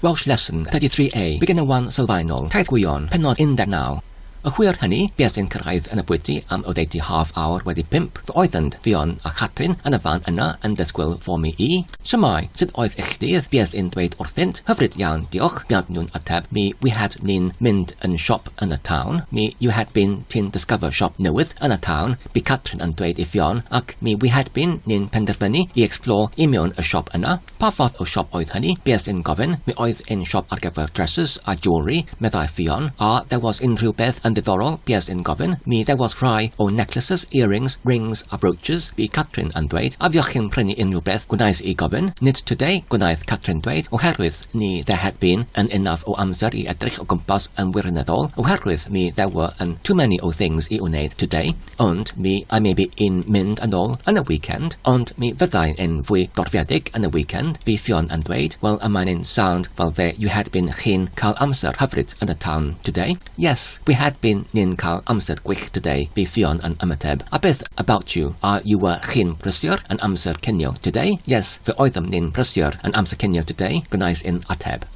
Welsh Lesson 33A, Beginner 1 Sylfaenol, Taith Gwion, Pennod 19. Y hwyr hynny, bues i'n cyrraedd yn y bwyty am oddeutu half awr wedi pump. Fy oeddynt, Ffion a Chatrin, yn y fan yna yn disgwyl for mi i. Shwmae, sut oedd eich dydd? Bues i'n dweud wrthynt. Hyfryd iawn, diolch. Buont nhw'n ateb. Mi we had ni'n mynd yn siop yn y town. Mi you had been ti'n discover siop newydd yn y town, bu Catrin yn dweud i Ffion, ac mi we had been ni'n penderfynu i explore i mewn y siop yna. Pa fath o siop oedd hynny? Bues i'n gofyn. Mi oedd e'n siop ar gyfer dresses a jewellery, meddai Ffion. A there was unrhyw beth yn ddiddorol? Bues i'n gofyn. Mi there was rhai o necklaces, earrings, rings a brooches, bu Catrin yn dweud. A fuoch chi'n prynu unrhyw beth? Gwnaeth i gofyn. Nid today, gwnaeth Catrin dweud, oherwydd ni there had been yn enough o amser i edrych o gwmpas yn wirioneddol, oherwydd mi there were yn too many o things i wneud today. Ond mi I may be yn mynd yn ôl yn y weekend, ond mi fyddai e'n fwy gorfedig yn y weekend, bu Ffion yn dweud, wel y mae'n e'n sound fel fe you had been chi'n cael amser hyfryd yn y town today. Yes, we had been ni'n cael amser gwych today, bu Ffion yn ymateb. A beth about you, are you were chi'n prysur yn amser cinio today? Yes, fe oeddem ni'n prysur yn amser cinio today, gwnaeth e'n ateb.